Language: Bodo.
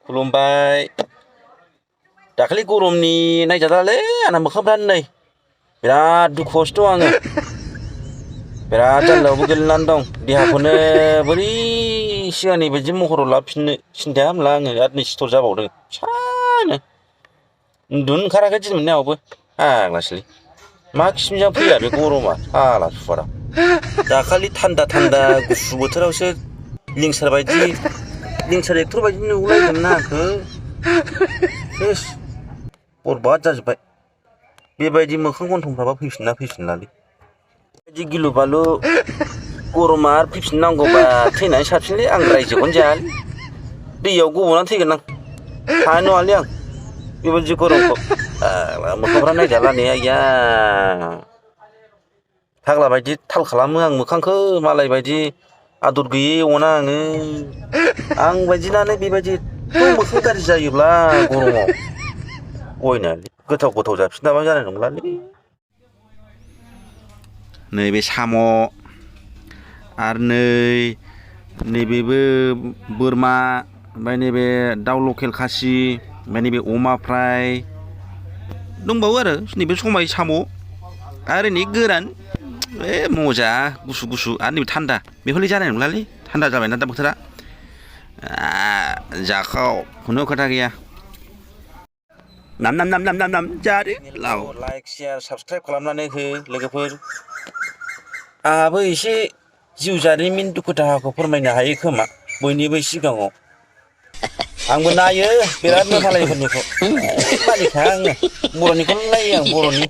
खुलुमबाय दाखालि गरमनि नायजालालै आंना मोखांफ्रानो नै बिराद दुखु खस्थ' आङो बिराद जाल्लायावबो गोलैनानै दं देहाखौनो बोरै सिगांनि बायदि महराव लाफिननो सिन्था खालामला आङो आरो नै सिथर जाबावदों फिसानो उन्दुनो ओंखाराखै दिनै मोनायावबो फाग्लासोलै मा खिमिजां फैया बे गरमा फाग्ला सुवारा दाखालि थान्दा गुसु बोथोरावसो लिंसार एक्टर बायदि नुलायदोंमोन आंखौ सेस बरबाद जाजोब्बाय बेबायदि मोखां गन्थंफ्राबा फैफिनलालै बिदि गिलु बालु गरमा आरो फैफिननांगौबा थैनानै साबसिनलै आं रायजोखौनो जायालै दैयाव गब'नानै थैगोन आं हानाय नङालै आं बेबायदि गरमखौ मोखांफ्रा नायजाला ने आइया फाग्ला बायदि थाल खालामो आं मोखांखौ मालाय बायदि आदर गैयै अना आं बायदिनानो बेबायदि एथ' मोखां गाज्रि जायोब्ला गरमाव गयनालै गोथाव जाफिनाबा जानाय नंलालै नैबे साम' आरो नैबेबो बोरमा ओमफ्राय नैबे दाउ लकेल खासि ओमफ्राय नैबे अमा फ्राय दंबावो आरो नैबे सबाय साम' आरो नै गोरान मजा गुसु आरो नैबे थान्दा बेफोरलाय जानाय नंलालै थान्दा जाबायना दा बोथोरा जाखाव खुनु खोथा गैया नाम जादो लाव लाइक शेयार साबसक्राइब खालामनानै हो लोगोफोर आंहाबो एसे जिउ जारिमिन दुखु दाहाखौ फोरमायनो हायो खोमा बयनिबो सिगाङाव आंबो नायो बिरादनो मालायफोरनिखौ मानिखाया आङो बर'निखौनो नायो आं बर'नि